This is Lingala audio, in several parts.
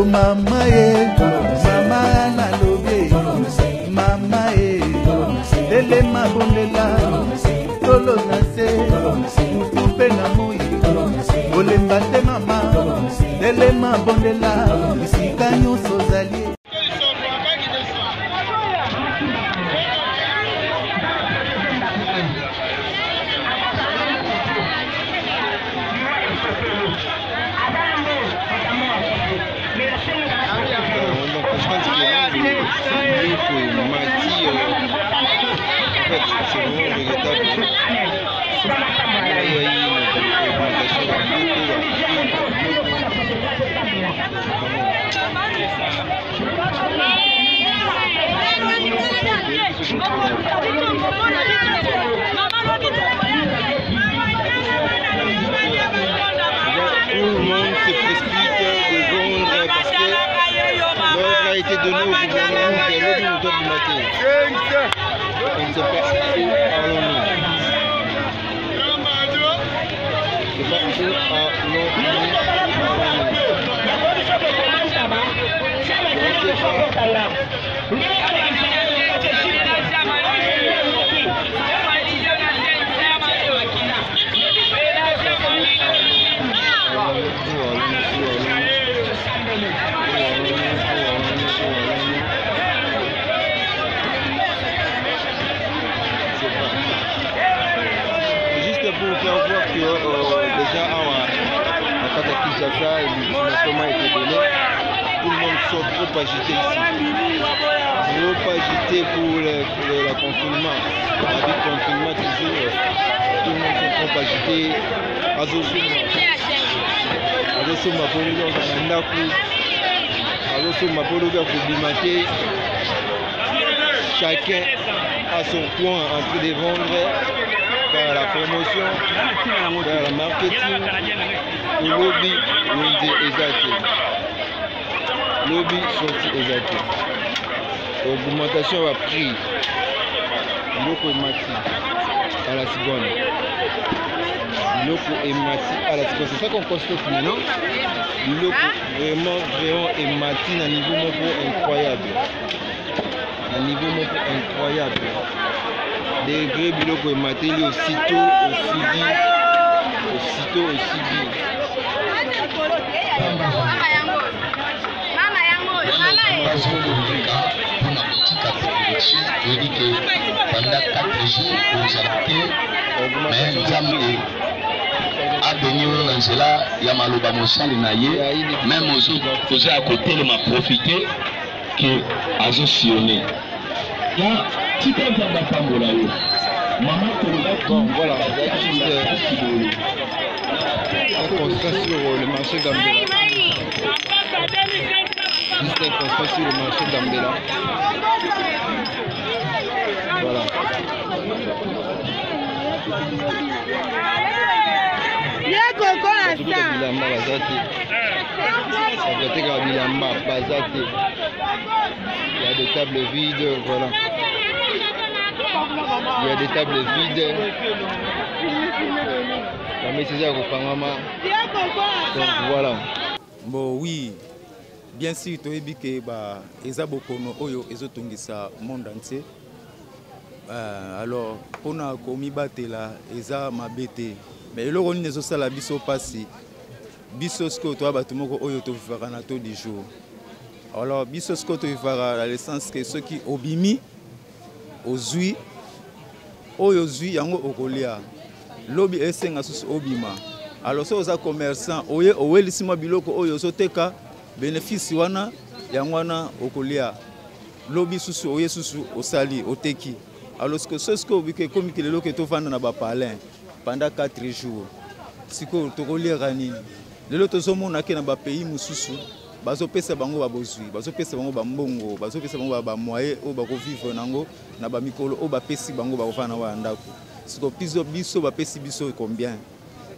O mama ye, mama nalobi, mama ye, telema bondela, tolo na se, butu mpe na moi, kolemba te mama, telema bondela, bisika nyonso ozali. Mati, en fait, c'est vraiment regrettable. Il y a eu une augmentation de Tout le monde se précipite de vendre parce que l'ordre a été donné au gouvernement de l'ordre du matin. On ne sait pas où allons-nous. Je ne sais pas où allons-nous. Je ne sais pas. Juste pour vous faire voir que déjà à kati ya Kinshasa, l'ultimatum a été donné. Tout le monde sort trop agité ici. Trop agité pour le confinement. La vie de confinement toujours. Tout le monde sont trop agité. Azosomba. Azosomba po lobi akozala na ndako. Azosomba po lobi akobima te. Chacun à son coin en train de vendre par la promotion, par la marketing. Lobi wenze eza te. Lobi sorti eza te. Augmentation ya prix. Biloko emati à la seconde. Biloko emati à la seconde. C'est ça qu'on constate maintenant. Biloko vraiment, vraiment emati na niveau moko incroyable. Na niveau moko incroyable. Degré biloko emateli aussitôt osidi. Aussitôt osidi. Bazolobika mpona kotika production, toyebi ke pendant 4 jours kozala te, mais Nzambe abeni oyo na nzela ya maloba mosali na ye, meme oza ya kotelema, profite ke azosillonne ya tika Nzambe apambola yo mama tolobaki. Bon, voilà, juste un constat sur le marché Gambela. Juste un constat sur le marché Gambela. Voilà. Bilamba baza te, batekaka bilamba baza te. Il y a des tables vides, voilà. Il y a des tables vides. Bamesi eza ya kokangama. Donc voilà. Bon, oui, bien sûr, toyebi ke ba eza bokono oyo ezotungisa monde entier. Alors mpona komibatela eza mabe te, mais eloko nini ezosala biso mpasi? Biso sikoyo toya bato moko oyo tovivaka na taux du jour. Alors biso sikoyo tovivaka na l'essence ke soki obimi, ozwi oyo ozwi yango okolia, lobi esenga susu obima. Alors soki oza commerçant, oye owelisi mwa biloko oyo ozoteka, bénéfice wana yango wana okolia, lobi susu oye susu osali oteki. Alors que soki sikoyo obiki ekomi ke lelo ke tovanda na bapalin pendant 4 jours, sikoyo tokoliaka nini? Lelo tozomona ke na bapays mosusu bazopesa bango babozwi, bazopesa bango bambongo, bazopesa bango bamoyen oyo bakovivre nango na bamikolo oyo bapesi bango bakovanda nango ya ndako. Sikoyo biso biso bapesi biso combien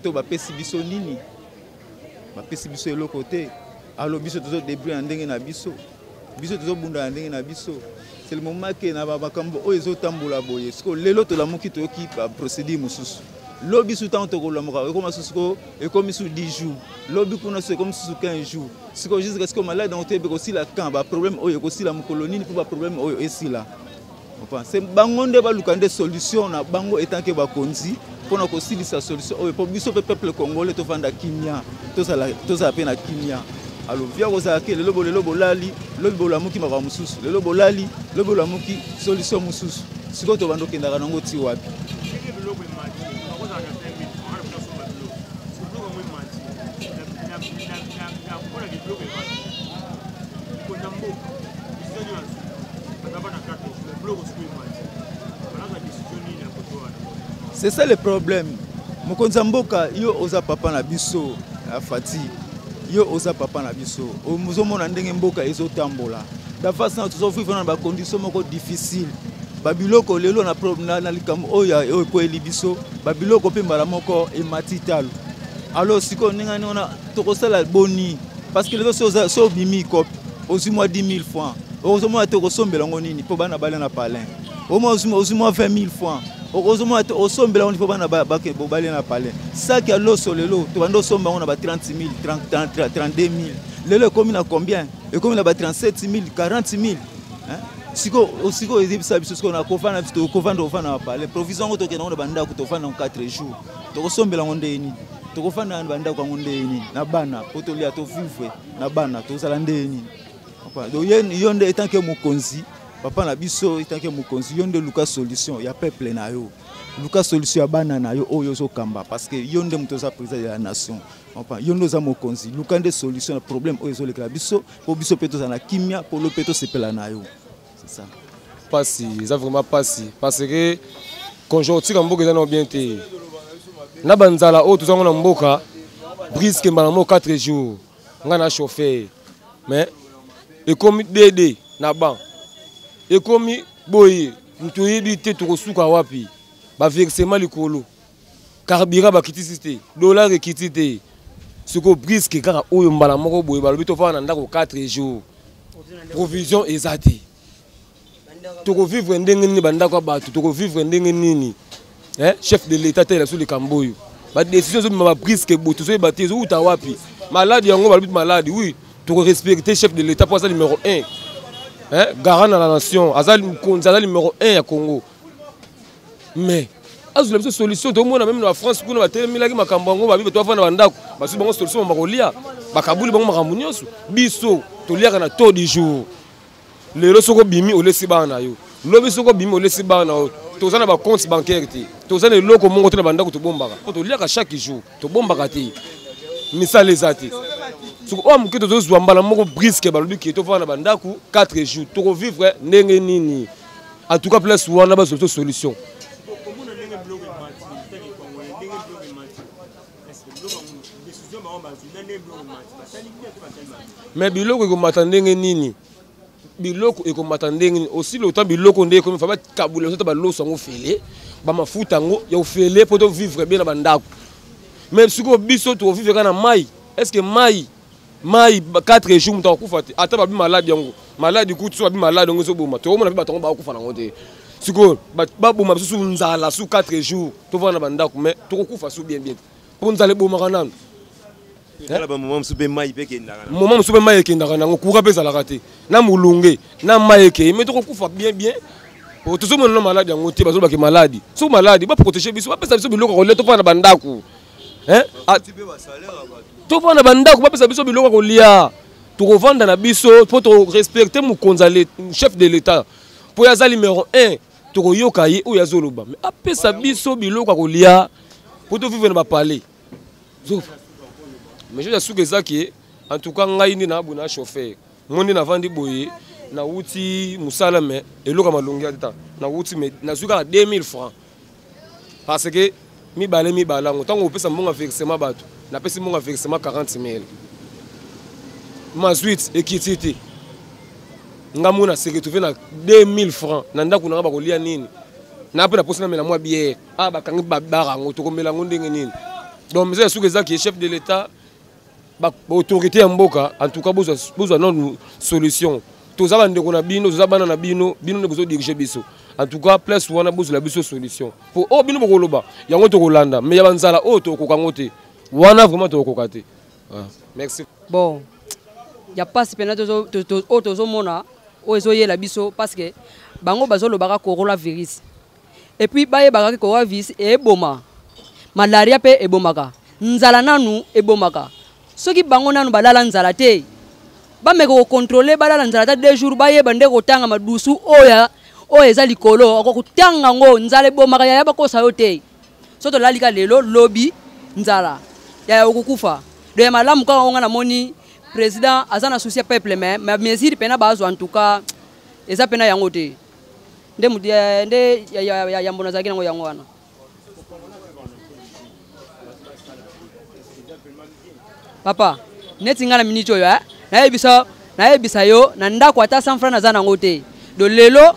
to bapesi biso nini? Bapesi biso eloko te. Alors biso tozodébrouille na ndenge na biso, biso tozobunda na ndenge na biso. C'est le moment ke na bamakambo oyo ezotambola boye, sikoyo lelo tolamuki, toyoki baprocédure mosusu. Lobi su ntango tokolamuka ekoma susu ko ekomi su 10 jours, lobi kuna su ekomi susu 15 jours. Sikoyo jusque sikoyo malade yango toyebi ekosila quand, baproblème oyo ekosila mokolo nini mpo baproblème oyo esila. Enfin, c'est bango nde baluka nde solution na bango etant que bakonzi mpona kosilisa solution oyo mpo biso mpe peuple congolais tovanda kimia, tozala mpe na kimia. Alors via kozala ke lelo lelo bolali, lobi bolamuki makambo mosusu, lelo bolali, lobi bolamuki solution mosusu. Sikoyo tobanda okendaka nango ti wapi? C'est ça le problème. Mokonzi ya mboka, yo oza papa na biso Fati, yo oza papa na biso, ozomona ndenge mboka ezotambola dafasi na tozovivre na bacondition moko difficile. Babiloko lelo na likambo oyo ekweli biso, babiloko mpe mbala moko emati talo. Alors sikoyo ndenge nini wana tokosala boni? Parce que lelo so obimi kope ozwi mwa 10 000 francs, ozomona te okosombela yango nini mpo bana balia na palin. Ozwi mwa 20 000 francs, okozomona te osombela yango nini mpo bana balia na palin. Saki ya loso lelo tobanda osomba yango na ba 30 000, 32 000, lelo ekomi na combien? Ekomi na ba 37 000, 40 000. Sikoyo ezebisa biso sikoyo na kovanda biso tokovanda kovanda na palais provision yango tokende yango na bandako, tovanda yango 4 jours, tokosombela yango ndenge nini? Tokofanda na bandako yango ndenge nini? Na bana po tolia, tovivre na bana, tozala ndenge nini? Donc yo nde etant que mokonzi, papa na biso, etant que mokonzi, yo nde luka solution ya peuple na yo, luka solution ya bana na yo oyo ozokamba, parce que yo nde moto oza président de la nation. Enfin, yo nde oza mokonzi, luka nde solution na problème oyo ezolekela biso, po biso mpe tozala na kimia, po lo mpe tosepela na yo. C'est ça. Pasi, eza vraiment pasi, parce que conjoncture ya mboka eza na bien te. Na banzala oyo tozango na mboka, brisque mbala moko 4 jours, nga na chauffeur, mais ekomi DD na banc, ekomi boye, moto oyebi te tokosuka wapi, ba versement likolo, carburant bakitisi te, dollar ekiti te. Sikoyo brisque kaka oyo mbala moko boye balobi tofanda na ndako 4 jours, provision eza te. Tokovivre ndenge nini bandako ya bato, tokovivre ndenge nini? Chef de l'état tela biso likambo oyo, badécision ezobima ba brisque boye, tozoyeba te ezowuta wapi. Maladi yango balobi maladi, oui, tokorespecte chef de l'état mpo aza numéro 1, garant na la nation, aza mokonzi, aza numéro 1 ya Congo, mais azwela biso solution. Tomona meme na France kuna batelemelaki makambo yango, babi bato bafanda bandako, bazwi bango solution, bakolia bakabuli bango makambo nyonso. Biso toliaka na taux du jour. Lelo soki obimi olesi bana na yo, lobi soki obimi olesi bana na yo. Toza na bacompte bancaire te, toza na eloko moko te na bandako tobombaka, mpo toliaka chaque jour, tobombaka te, misala eza te. Soki oyo moke tozozwa mbala moko brisque balobi ke tofanda na bandako 4 jours, tokovivre ndenge nini? En tout cas place wana bazwa biso solution. Mais biloko ekomata ndenge nini? Biloko ekomata ndenge nini? Aussi longtemps biloko nde ekomi, fa bakabula biso ta baloso yango ofele, bamafuta yango ya ofele mpo tovivre bien na bandako. Mais sikoyo biso tovivre kaka na mai. Est ce que mai mai 4 jours moto akokufa te? Ata babi maladi yango, maladi kutu so babi maladi yango ezoboma, tokomona mpe bato yango bakokufa nango te. Sikoyo baboma biso su nzala su 4 jours, tovanda na bandako, mais tokokufa su bien bien te, mpo nzala ebomaka nanu. Moment mosusu mpe mai mpe ekendaka, moment mosusu mpe mai ekendaka nango, courant mpe ezalaka te na molunge na mai ekei, mais tokokufa bien bien. Tozomona na maladi yango te, bazolobake maladi, soki maladi baprotege biso, bapesa biso biloko ya kolia, tofanda na bandako, tofanda na bandako, bapesa biso biloko ya kolia, tokovanda na biso mpo torespecte mokonzi, chef de l'état, mpo ye aza numéro 1, tokoyoka ye oyo azoloba, mais apesa biso biloko ya kolia mpo tovivre na bapalais. Mais ya suka eza ke en tout cas ngai nde naboye na chauffeur mo nde navandi boye, nawuti mosala, mais eloko ya malongi ya ta nawuti, mais nazwi kaka 2000 francs, parce que mibale mibale yango ntango opesa mbongo ya versement bato, napesi mbongo ya versement 40 000, mazwit ekiti te, nga mona se retrouve na 2000 francs na ndako nanga. Bakolia nini? Na mpe naposi namela mwa bière, ah, bakangi babara yango, tokomela yango ndenge nini? Donc message ya suka eza ke chef de l'état, baautorité ya mboka, en tout cas bozwa nanu solution. Toza bandeko na bino, toza bana na bino, bino nde bozodirige biso. En tout cas, place wana bozela biso solution. Po oyo bino bokoloba, yango tokolanda, mais ya banzala oyo tokokoka yango te. Wana vraiment tokokoka te. Ah, merci. Bon, ya pasi pena oyo tozomona oyo ezoyela biso parce que bango bazolobaka coronavirus et puis bayebaka ke coronavirus eboma malaria mpe ebomaka nzala nanu ebomaka soki bango nanu balala nzala te bameka kokontrole balala nzala ata 2 jours bayeba nde kotanga madusu oyo oyo eza likolo akokotanga yango nzala ebomaka yaya bakosa yo te so tolali ka lelo lobi nzala yaya okokufa do ya malamu kaka onga namoni président aza na souci ya peuple mais ma mesure pena bazwa en tout cas eza pena yango te nde mutu nde yambo nazalaki nango yango wana. Papa neti ngai na minute oyo eh, nayebisa nayebisa yo na ndako ata 100 francs naza nango te do lelo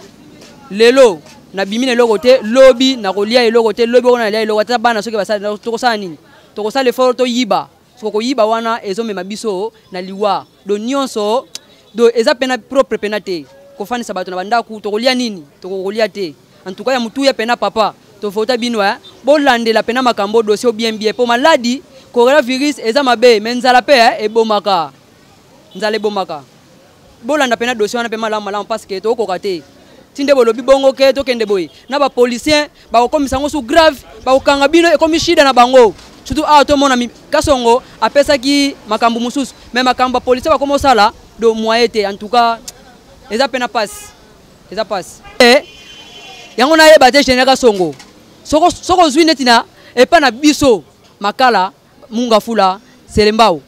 lelo nabimi na eloko te lobi nakolia eloko te lobi oko nalia eloko ata bana soki basali tokosala nini tokosala effort toyiba soko koyiba wana ezomema biso na liwa do nyonso do eza pena propre pena te kofandisa bato na bandako tokolia nini tokokolia te en tout cas ya motuya pena papa tovota bino eh bolandela pena makambo dossier bien bien po maladi coronavirus eza mabe mais nzala pe eh, ebomaka nzala ebomaka bolanda pena dossier wana pe malamu malamu parce que tokokoka te ti nde bolobi bongo ke tokende boye na bapolicien bakokomisa yango su grave bakokanga bino ekomi shida na bango surtout awa tomona kasongo apesaki makambo mosusu mais makambo bapolicien bakoma osala do moyen te en tout cas eza pena pasi eza pasi eh, yango nayeba te général kasongo soko ozwi neti na epa na biso makala mungafula selembao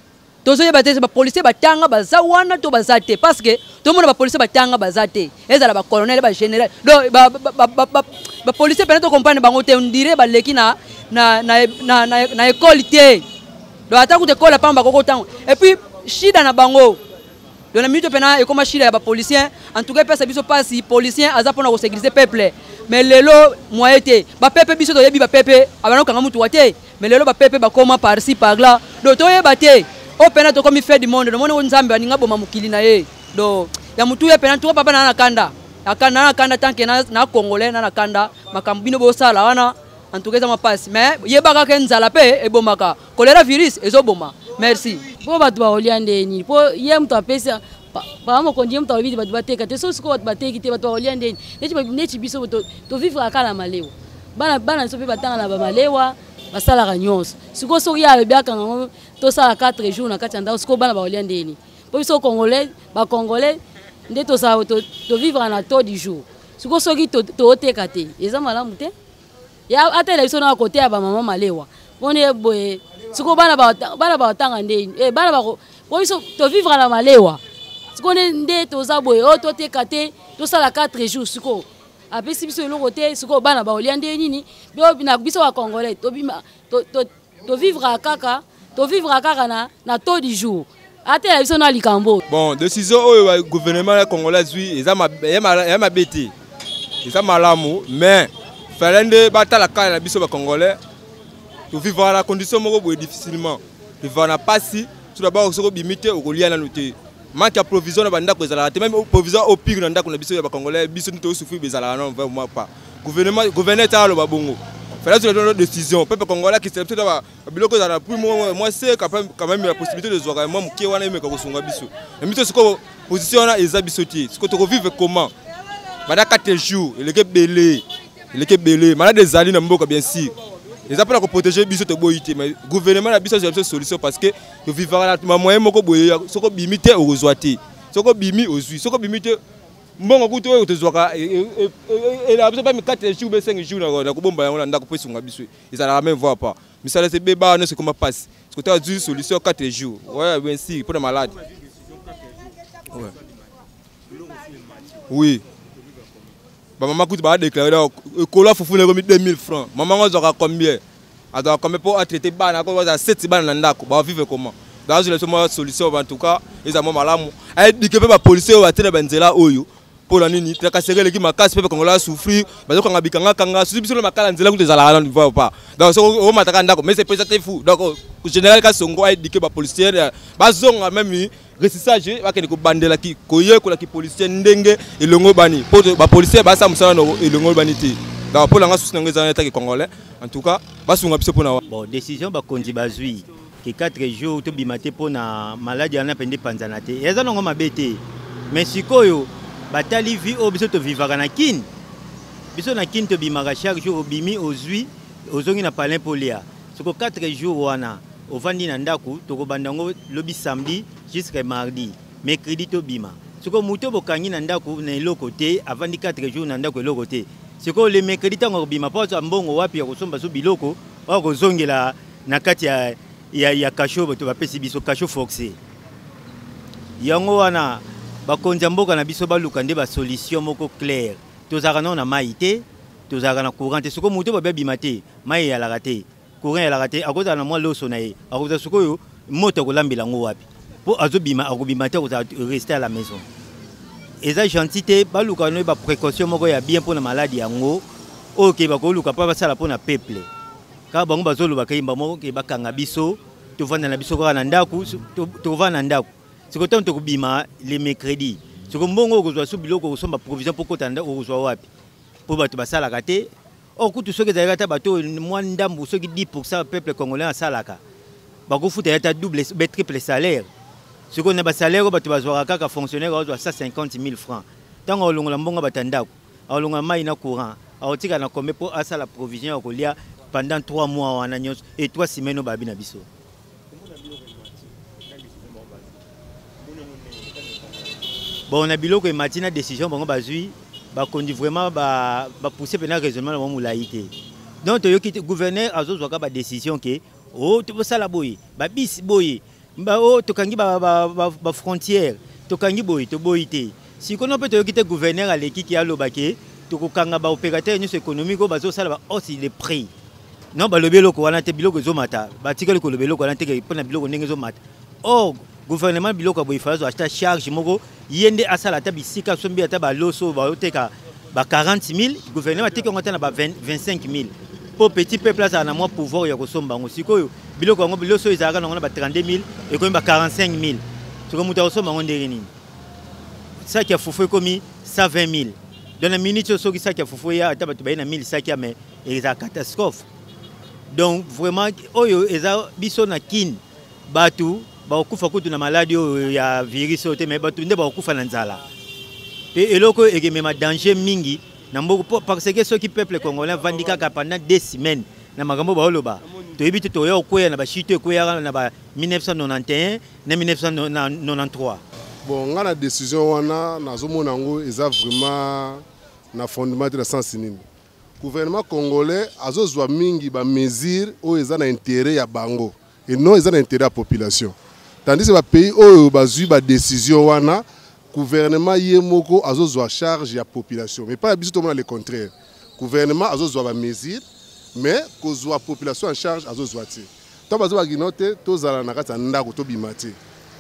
tozoyeba te bapolisier batanga baza wana to baza te parce que tomona bapolisier batanga baza te ezala bacolonel bagénéral donc bapolisier mpena tocomprendre bango te ondire baleki na, na, na, na, na, na ekole te donc ata kuta ekole apamba bakoko ntango et puis shida na bango donc na minute mpena ekoma shida ya bapolicien en tout cas epesa biso mpasi policien aza mpona kosécurise peuple mais lelo moyen te bapepe biso toyebi bapepe abanda kokanga motuka te mais lelo bapepe bakoma par ci par là donc toyeba te oyo mpena tokomi fait du monde nomoni oyo nzambe alinga boma mokili na ye donc ya motuya mpena tuka papa na na kanda na na kanda tant que na congolais na na kanda makambo bino bosala wana en tout cas eza mapasi mais yebaka ke nzala mpe ebomaka kolera virus ezoboma merci mpo bato bakolia nde nini mpo ye moto apesi papa mokonzi ye moto alobi te bato bateka te so sikoyo bato bateki te bato bakolia nde nini neti biso tovivre kaka na malewa bana bana biso mpe batanga na bamalewa basalaka nyonso sikoyo soki ye alobi akanga yango tosala 4 jours na kati ya ndako sikoyo bana bakolia nde nini mpo biso congolais bacongolais nde tosala tovivre na taux du jour sikoyo soki tooteka te eza malamu te ya atela biso na kote ya bamama malewa mpona ye boye sikoyo bana bana batanga nde eh, bana bako po biso tovivre na malewa sikoyo nde toza boye oyo toteka te tosala 4 jours sikoyo apesi biso eloko te sikoyo bana bakolia nde nini na biso bacongolais tobima tovivre kaka tovivre kaka na, na taux du jour atela biso na likambo bon décision oyo gouvernement ya congolais azwi eza mabe te eza malamu mais fallait nde batala kala na biso bacongolais tovivaka na condition moko boye difficilement tovivaka na mpasi tout d'abord soki obimi te okolia nanu te manque ya provision na bandako ezalaka te meme provision au pire na ndako na biso ya bacongolais biso nde tosouffrir ezalaka non vraiment pas gouvernement gouverneur ta aloba bongo fallait azwa décision peuple congolais akisela biso ta biloko ezala na prix moko mwa se quand même la possibilité de zwaka mwa moke wana emeka kosunga biso na biso sikoyo position wana eza biso te sikoyo tokovivre comment banda 4 jours eleki ebele eleki ebele malade ezali na mboka bien sûr eza mpona koprotege biso toboyi te mais gouvernement na biso azwa biso solution parce que tovivaka na mamoyen moko boye soki obimi te okozwa te soki obimi ozwi soki obimi te mbongo kutu oyo tozwaka elaka biso mpe 4 jours be 5 jours na kobomba yango na ndako mpo esunga biso ezalaka même voir pas misala esi ebeba nyonso ekoma mpasi soki azwi solution 4 jours ouais bien sûr mpo na malade ouais. oui bamama kutu badeklare ekolo ya fufu na ekomi 2000 francs mama yango azwaka combien azwaka combien mpo atraite bana ko azala 7 bana na ndako bavivre comment bazwela biso mwa solution en tout cas eza mwa malamu aedike mpe bapolisier oyo batie na banzela oyo mpo na nini tracasserie eleki makasi mpe congolais asouffrir bazokanga bikangakanga susu biso na makala nzela kutu ezalaka nanu voire pas donc soki omataka ndako mais epesa te fou donc général kasongo aedike bapolisier bazonga meme. Resisage bakende kobandela koyekola kipolicier ndenge elongo bani mpo bapolicier basala mosala na elongo bani te. Donc mpo na nga, susi na ngo eza etaki Congolais, en tout cas basunga biso mpona wa. Bon, décision bakonzi bazwi ke 4 jours tobima te mpo na maladi wana mpenza epanzana te, eza nango mabe te. Mais sikoyo batali vie oyo biso tovivaka na Kine. Biso na Kine tobimaka chaque jour, obimi, ozwi, ozongi na palin mpo lia. Siko 4 jours wana ovandi na ndako, tokobanda yango lobi samedi jusqu'à mardi, mercredi tobima. Sikoyo moto bokangi na ndako na eloko te, avandi 4 jours na ndako eloko te, sikoyo le mercredi ntango akobima mpo azwa mbongo wapi ya kosomba so biloko oyo akozongela na kati ya cachot? Bato bapesi biso cachot forcé yango wana. Bakonzi ya mboka na biso baluka nde basolution moko claire. Tozalaka nao na mai te, tozalaka na courant te. Sikoyo moto babi abima te, mai eyalaka te, courant eyalaka te, akozala na mwa loso na ye, akozala sikoyo moto akolambela yango wapi mpo azobima? Akobima te, akozala rester à la maison. Eza gentil te. Baluka no baprécaution moko ya bien mpona maladi yango oyo ke bakoluka mpo basala mpona peuple. Kaka bango bazoloba kayimba moko ke bakanga biso, tovanda na biso kaka na ndako, tovanda na ndako. Sikoyo ntango tokobima le mercredi, sikoyo mbongo okozwa so biloko okosomba provision mpo kota na ndako, okozwa wapi mpo bato basalaka te? Or kutu soki ezalaki ata bato oyo mwa ndambu, soki 10% peuple congolais asalaka, bakofuta ye ata double be triple salaire. Sikoyo na basalaire oyo bato bazwaka, kaka fonctionnaire azwa 150 000 francs, ntango akolongola mbongo bato ya ndako, akolongola mai na courant, akotika na combien mpo asala provision ya kolia pendant 3 mois wana nyonso et 3 semaines oyo babi na biso? Bon, na biloko emati na décision bango bazwi, bakonzi vraiment bapousse mpena raisonnement na bango molai te. Donc toyoki te gouverneur azozwaka badécision ke o tobosala boye, babisi boye, o tokangi bafrontière, tokangi boye, toboyi te. Sikono mpe toyoki te gouverneur aleki ke aloba ke tokokanga baopérateur nyonso économique oyo bazosala bahausse de prix. Non, balobi eloko wana te. Biloko ezomata, batikali koloba eloko wana te mpona biloko ndenge ezomata. Or gouvernement, biloko ya boye fallait ata charge moko ye nde asala, ata bisika asombi ata baloso baoteka ba 40 000, gouvernement ateki yango ata na ba 25 000 mpo petit peuple azala na mwa pouvoir ya kosomba yango. Sikoyo biloko yango, loso oyo ezalaka nango na ba 32 000, ekomi ba 45 000. Sikoyo moto akosomba yango ndenge nini? Saki ya fufu ekomi 120 000. Donc na minute oyo, soki saki ya fufu eya, ata bato baye na 1000 saki ya, mais eza catastrophe. Donc vraiment oyo eza biso na Kine, bato bakokufa kutu na maladi oyo ya virus oyo te, mais bato nde bakokufa na nzala. Mpe eloko oyo ekemema danger mingi na mboka, parce que soki peuple congolais avandi kaka pendant 2 semaines na makambo baoloba, toyebi te, toya kokweya na bashito ekweyaka na ba 1991 na 1993. Bon, nga na décision wana nazomona yango eza vraiment na fondement te. Na sens nini? Gouvernement congolais azozwa mingi bamesure oyo eza na intérêt ya bango et non eza na intérêt ya population, tandis que bapays oyo bazwi badécision wana, gouvernement ye moko azozwa charge ya population. Mais pas ya biso, tomona le contraire: gouvernement azozwa bamesure, mais kozwa population en charge azozwa te. To bazobaki no te, tozala na kati ya ndako, tobima te,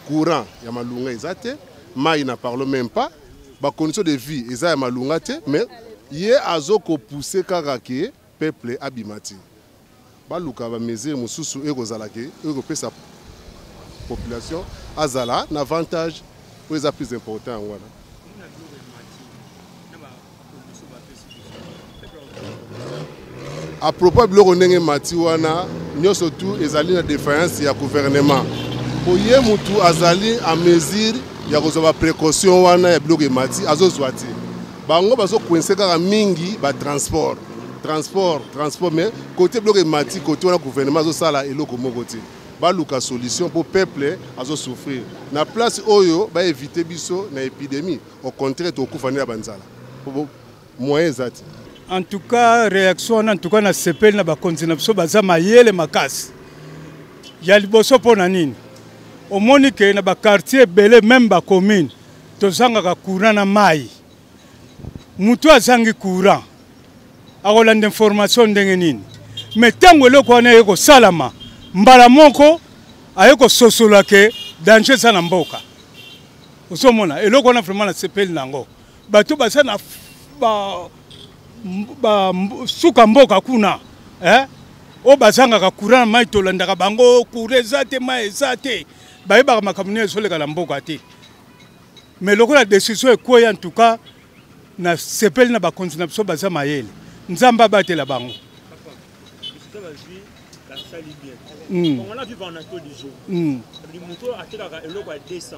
courant ya malunga eza te, mai na parle même pas, bacondition de vie eza ya malunga te, mais ye azokopousse kaka ke peuple abima te. Baluka bamesure mosusu ekozala ke ekopesa population azala na avantage. Oyo eza plus important yango wana. À propos ya biloko ndenge mati wana nyonso, tu ezali na défaillance ya gouvernement, po ye mutu azali en mesure ya kozwa baprécaution wana ya biloko emati, azozwa te. Bango bazocoincer kaka mingi batransport, transport, transport, mais côté biloko emati, côté wana gouvernement azosala eloko moko te. Baluka solution mpo peuple azosouffrir. Na place oyo baévite biso na épidémie, au contraire tokokufa nde ya banzala, moyen eza te. En tout cas réaction wana, en tout cas nasepeli na bakonzi na biso, baza mayele makasi. Ya liboso, mpo na nini? Omoni ke na baquartier ebele, même bacommune, tozangaka courant na mai. Motu azangi courant akolanda information ndenge nini? Mais ntango eloko wana eye kosalama, mbala moko aye kososola ke danger eza na mboka. Ozomona eloko wana, vraiment nasepeli nango. Bato baza na ba, ba, suka mboka kuna, eh? Oyo bazangaka courant na mai, tolandaka bango, courant eza te, mai eza te. Bayebaka makambo nini ezoleka na mboka te. Mais lokola décision ekweyi, en tout cas nasepeli na bakonzi na biso, baza mayele. Nzambe abatela bango. Moto atekaka eloko ya 200,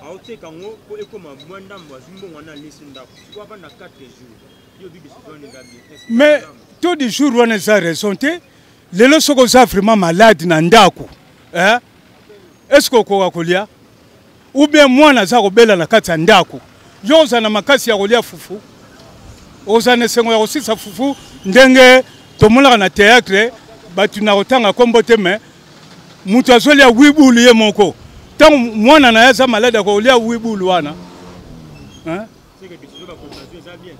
aoteka yango mpo ekoma mwa ndambo, azwi mbongo wana, alesi ndako. Sikoyo avanda 4 jours, yo obi décision wana eza bien? Mais taux du jour wana eza raison te. Lelo soki oza vraiment malade na ndako, eh? Est ce que okoka kolia? Ou bien mwana aza kobela na kati ya ndako, yo oza na makasi ya kolia fufu? Oza na esengo ya kosisa fufu ndenge tomonaka na théâtre, bato na kotanga nkombo te, mais moto azolia wibulu ye moko, ntango mwana na ye aza malade, akolia wibulu wana?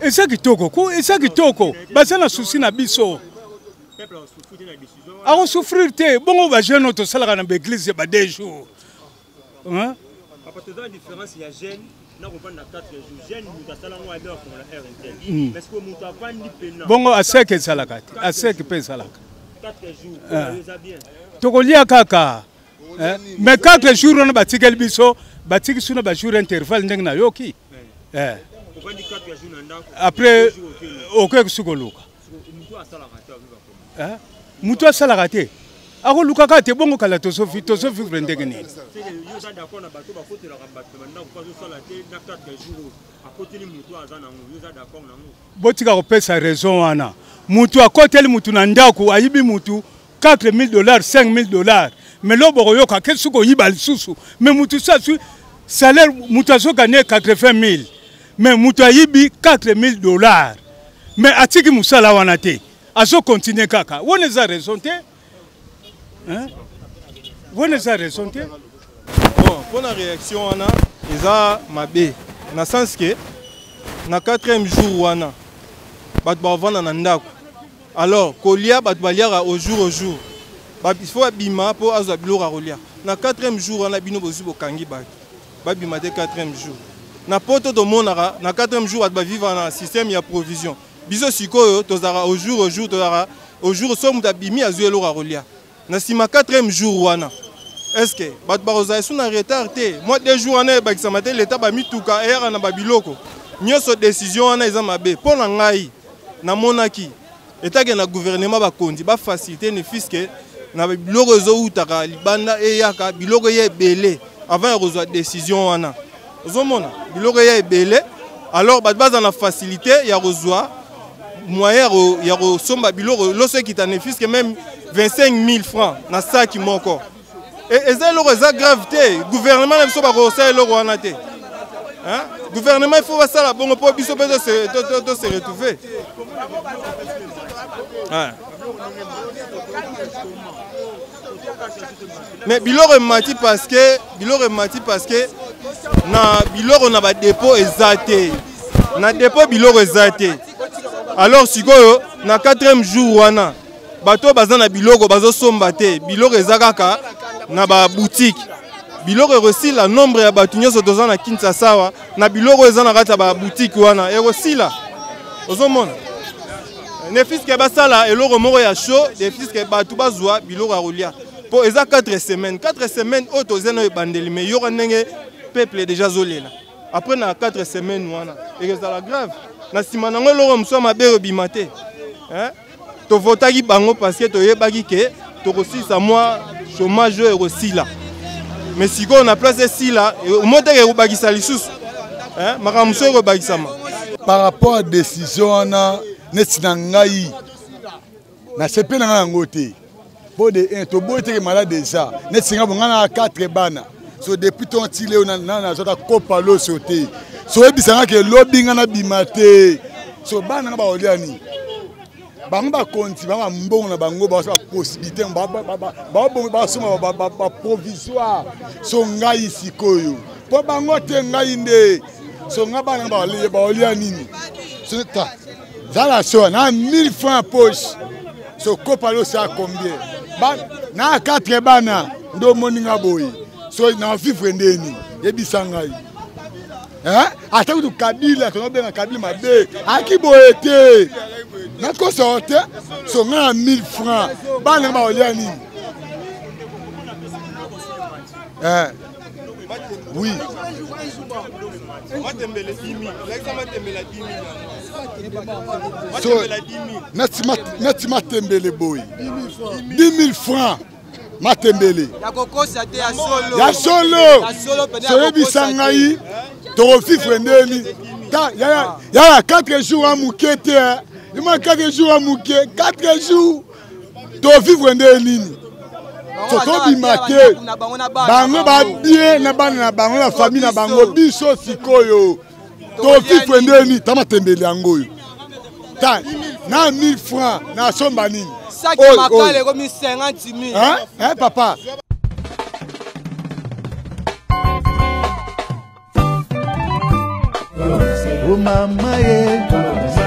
Eza kitoko ko, eza kitoko, baza na susi na biso. Akosouffrir te. Bongo bajeune oyo tosalaka na baeglise ya ba 2 jours, hein? Papa, toza na différence ya jeune na kovanda 4 jours. Jeune, moto asala yango abe afongola heure intel, mais ce que moto avandi pena Bongo aseke ezalaka te, aseke mpe ezalaka. 4 jours eza bien. Tokolia kaka, mais 4 jours wana batikeli biso, batiki suna bajour intervalle ndenge nayoki. Après okoki suki koluka. Moto asalaka te akoluka kaka te. Bongo kala tozovivre ndenge nini? Yo d'accord na bato bakotelaka bato na bandako azosala te na 4 jours, akoteli moto aza nango, yo oza d'accord nango? Botika kopesa raison wana. Mutu akoteli mutu na ndako, ayibi mutu 4000 dollars, 5000 dollars, mais lo bokoyoka ke soki oyiba lisusu. Mais mutu so azwi salaire, mutu azoganye 80 000, mais mutu ayibi 4000 dollars, mais atiki mosala wana te, azokontinue kaka. Wana eza raison te, wana eza raison te. Bon, mpona réaction wana eza mabe na sens ke na quatrième jour wana bato bavanda na ndako. Alors kolia, bato baliaka au jour au jour. Il faut abima mpo azwa biloko ya kolia. Na quatrième jour wana, bino bozwi, bokangi bato babima te quatrième jour. Na poto tomonaka na quatrième jour bato bavivaka na système ya provision. Biso sikoyo tozalaka au jour au jour, tozalaka au jour. So moto abimi, azwi eloko ya kolia na nsima quatrième jour wana, est ce que bato bakozala esu na retard te? Mwa 2 jours wana ebakisama te, leta bamituka eyaka na babiloko nyonso. Décision wana eza mabe. Mpo na ngai, namonaki etake na gouvernement, bakonzi bafacilité ne fût-ce que na biloko ezowutaka libanda, eyaka biloko eya ebele avant ya kozwa décision wana. Ozomona biloko eya ebele, alors bato baza na facilité ya kozwa moyen ya kosomba biloko. Loso ekita ne fût-ce que même 25 000 francs na saki moko, eza eloko eza grave te. Gouvernement na biso bakosala eloko wana te. Gouvernement, il faut basala bongo mpo biso mpe tose retrouver. Mais biloko emati parce que, biloko emati parce que na biloko na badépôt eza te, na dépôt biloko eza te. Alors sikoyo na quatrième jour wana, bato oyo baza na biloko bazosomba te. Biloko eza kaka na baboutique, biloko ekosila. Nombre ya bato nyonso toza na Kinshasa awa, na biloko eza na kati ya baboutique wana ekosila. Ozomona, ne fût-ce que basala eloko moko ya chaud, ne fût-ce que bato bazwa biloko ya kolia, mpo eza 4 semaines. 4 semaines oyo toza na ebandeli, mais yoka ndenge peuple déjà azolela. Après na 4 semaines wana ekozala grave. Na nsima nango eloko mosusu ya mabe ebima te. Tovotaki bango parce que toyebaki ke tokosilisa mwa chômage oyo ekosila, mais sikoyo na place esila, omoteke ekobakisa lisusu makambo mosusu ekobakisama. Par rapport à décision wana, neti na ngai nasepe na ngai yango te. Mpo de 1, toboyi teke malade eza. Neti nga bo, ngai na 4 bana, so depuis ton ti leo na nazwaka kopa loso te. So oyebisanga ke lobi ngai nabima te, so bana nga bakolia nini? Bango bakonti, bango bambongo na bango, baza bapossibilité, basomba baprovisoire. So ngai sikoyo, mpo bango te, ngai nde. So ngai, bana nga baolia nini? So ta zala so na 1000 francs poche, so kopa loso ya combien? Na 4 bana nde omoni nga boye, so na vivre ndeni? Yebisa ngai. Ata kutu Kabila, tozobenga Kabila mabe, aki boye te, nakosa te. So ngai na 1000 francs, bana nga bakolia nini? Eh. Oui. So, neti matembele boye 10 000 francs matembele ya solo soyebisa ngai tokovivre ndeni yaya 4 jours ya moke te ima 4 jours ya moke 4 jours tovivre nde nini so tobima te bango babie na bana na bango na famille na bango biso sikoyo tovivre nde nini ta matembele yango oyo ta na 1000 francs nasomba nini Hein, papa? Oh mama ye.